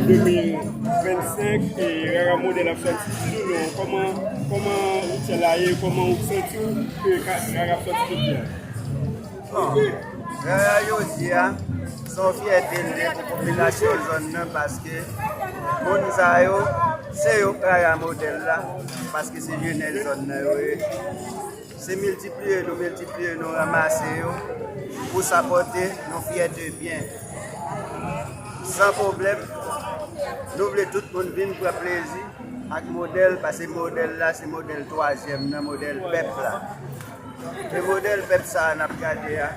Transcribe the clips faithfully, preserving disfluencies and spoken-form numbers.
De mil vennsenk, e Rara Modèl ap sòti. Di nou non, kòman, kòman wout la ye, kòman ou santi w ke ka- Rara ap sòti jodi a? Bon, Rara jodi a, se yon fyète l ye pou popilasyon zòn nan, paske moun sa yo, se yo k Rara Modèl la, paske se jenès zòn nan yo ye. Se miltipliye nou miltipliye nou ranmase yo pou sapòte yon fyète byen. San pwoblèm, nou vle tout moun vin pran plezi ak Modèl, paske Modèl la se modèl twazyèm nan, modèl pèp la. E modèl pèp sa a n ap gade a,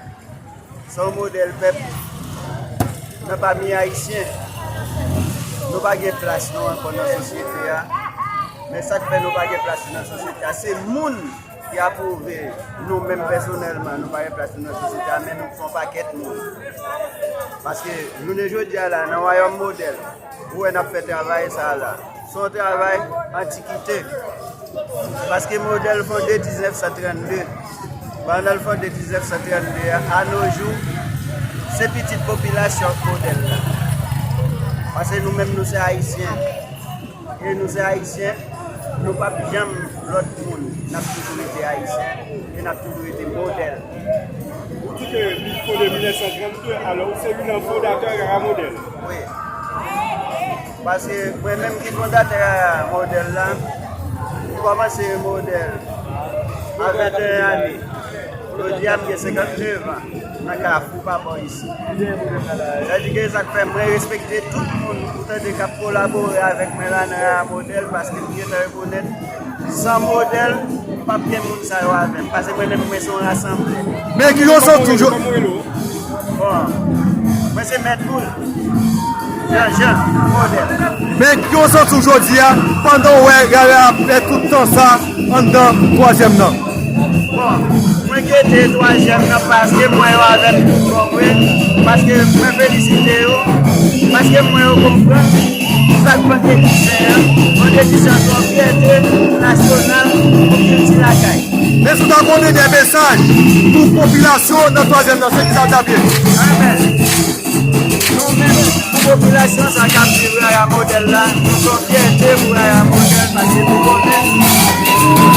se yon modèl pèp nan pami Ayisyen. Nou pa gen plas nou ankò nan sosyete a. Men sa k fè nou pa gen plas nou nan sosyete a, se moun ki apwouve nou menm pèsonèlman, nou pa gen plas nou nan sosyete a, men nou fè yon pakèt moun. Paske jounen jodi a la, nan wayòm Modèl, ou wè n ap fè travay sa a la. Se yon travay antikite. Paske Modèl fonde diznèf san trannde. Pandan l fonde diznèf san trannde a, a no jou, se pitit popilasyon Modèl la. Paske nou menm, nou se Ayisyen. E nou se Ayisyen, nou p ap janm lòt moun. N ap toujou rete Ayisyen e n ap toujou rete Modèl. Ou di ke li fonde mil nèf san trannde, alò ou se youn nan fondatè Rara Modèl. Wi. Paske mwen menm ki fondatè Rara Modèl la, m kòmanse Modèl a venteyen ane. Jodi a, m gen senkantnèf an nan Kafou, pa bò isi. Sa di ke sa k fè mwen respekte tout moun ou tande k ap kolabore avèk mwen la nan Rara Modèl, paske m gentan rekonèt san Modèl, p ap gen moun sa yo avè m, paske mwen menm, mwen se yon rasanblè. Men ki yo santi w jodi? Bon, mwen se Mèt Boul. Jan, Jan, Modèl. Men ki yo santi w jodi a, pandan w wè Rara ap fè tout tan sa anndan twazyèm nan? Bon, mwen kite twazyèm nan paske m wè yo avè m tout kò m, wi. Paske mwen felisite yo, paske m wè yo konprann sa k Vandredi Sen an. Vandredi Sen an se yon fyète nasyonal pou kilti lakay. Men si w ta gen yon dènye mesaj pou popilasyon nan twazyèm nan, se kisa l t ap ye? Anben, nou menm, pou popilasyon sa k ap viv Rara Modèl la, nou se yon fyète pou Rara Modèl, paske nou konnen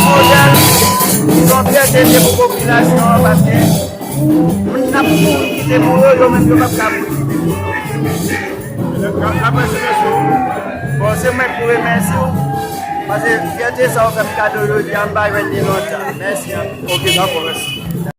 Modèl se yon fyète pou popilasyon an, paske moun n ap mouri kite pou yo, yo menm yo p ap ka mouri kite pou yo. Bon, se mwen k pou remèsye w, paske fyète sa w fè m kado jodi a, m pa jwenn li lontan. Mèsi anpil. Ok, dakò, mèsi.